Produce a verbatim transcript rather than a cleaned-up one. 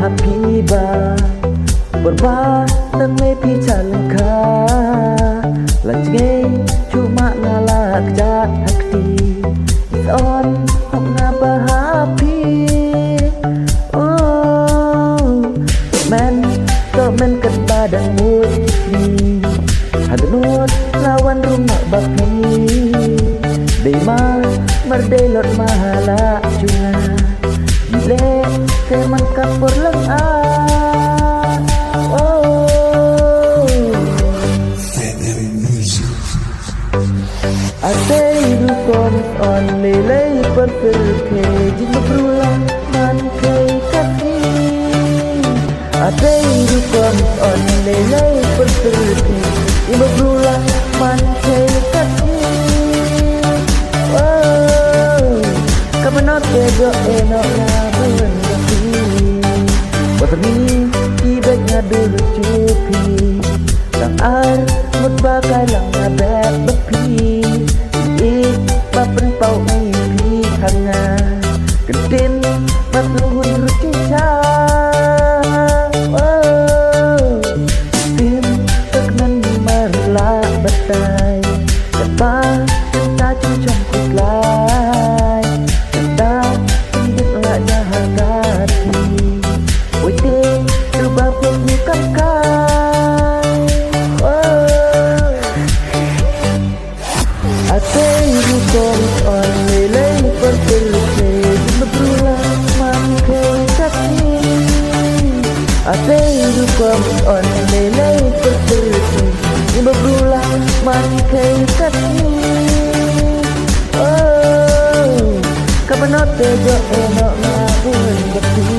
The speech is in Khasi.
Phi ba por ba tang me phi chalka la jngai chuma nga la kjat hakti on hok nga ba happy. Oh, men to men kat ba dang mut ni hadnut lawan rumah ba phi dei ma mar dei lot ma la chunga. Leh te man ka por lang a. Oh. Atei du kom on lei lei per per ke jin bru lang man ke kat ni. Atei du kom on lei lei per per ke jin bru lang man ke kat ni. Oh. Ka manot e go e no na bun ga phi. Wat ni i bek nga dulu chupi. Lang ar mut ba kai lang nga bek ba phi. I ba pen pau i phi hanga. Kentin ba tuhun ruti cha. Oh. Tim tak nan mar la batai. Kata kata chuchong kutlai. Kata Indit la jahat hati. Wite ruba pun kam kai. Oh. Atei ru kom on lei lei per per se jin bru la man kai kat ni. Atei ru kom on lei lei per per se jin bru la man kai kat ni. Oh, ka manot te jo e no nga bun ga phi.